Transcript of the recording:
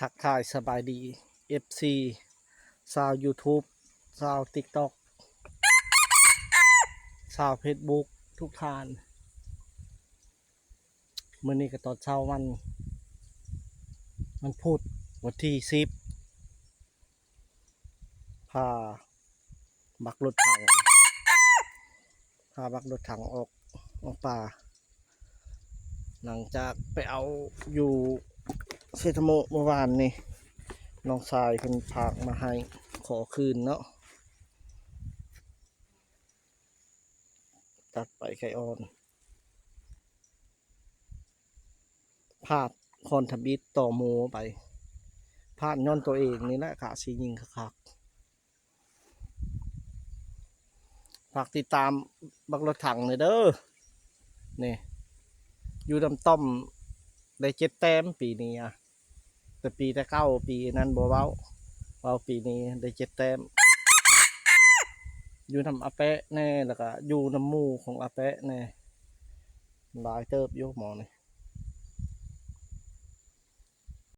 ທັກທາຍສະບາຍດີ ເອັຟຊີ ຊາວຢູທູບ ຊາວຕິກຕັອກ ຊາວເຟສບຸກທຸກທ່ານ. ມື້ນີ້ກໍຕອນເຊົ້າວັນ ວັນພຸດ ວັນທີສິບ ພາບັກລົດຖັງ ພາບັກລົດຖັງອອກ ອອກປ່າ ຫຼັງຈາກໄປເອົາຢູ່ເຊທະໂມເມື່ອວານນີ້ ນ້ອງຊາຍເພິ່ນຝາກມາໃຫ້ ຂໍຄືນເນາະ. ຕັດໄປໄກ່ອ່ອນ ພາດຄອນທຳອິດຕໍ່ໝູ່ໄປ ພາດຍ້ອນຕົວເອງນີ້ແຫຼະ ກະຊິຍິງຄັກໆ. ຝາກຕິດຕາມບັກລົດຖັງແດ່ເດີ ນີ້ ຢູ່ນຳຕ້ອມໄດ້ເຈັດແຕ້ມປີນີ້ອະ ແຕ່ປີແຕ່ເກົ່າ ປີນັ້ນບໍ່ເວົ້າ ເວົ້າປີນີ້ໄດ້ເຈັດແຕ້ມ ຢູ່ນຳອາແປະແດ່ ແລ້ວກະຢູ່ນຳໝູ່ຂອງອາແປະແດ່ ຫຼາຍເຕີບຢູ່ໝໍນີ້.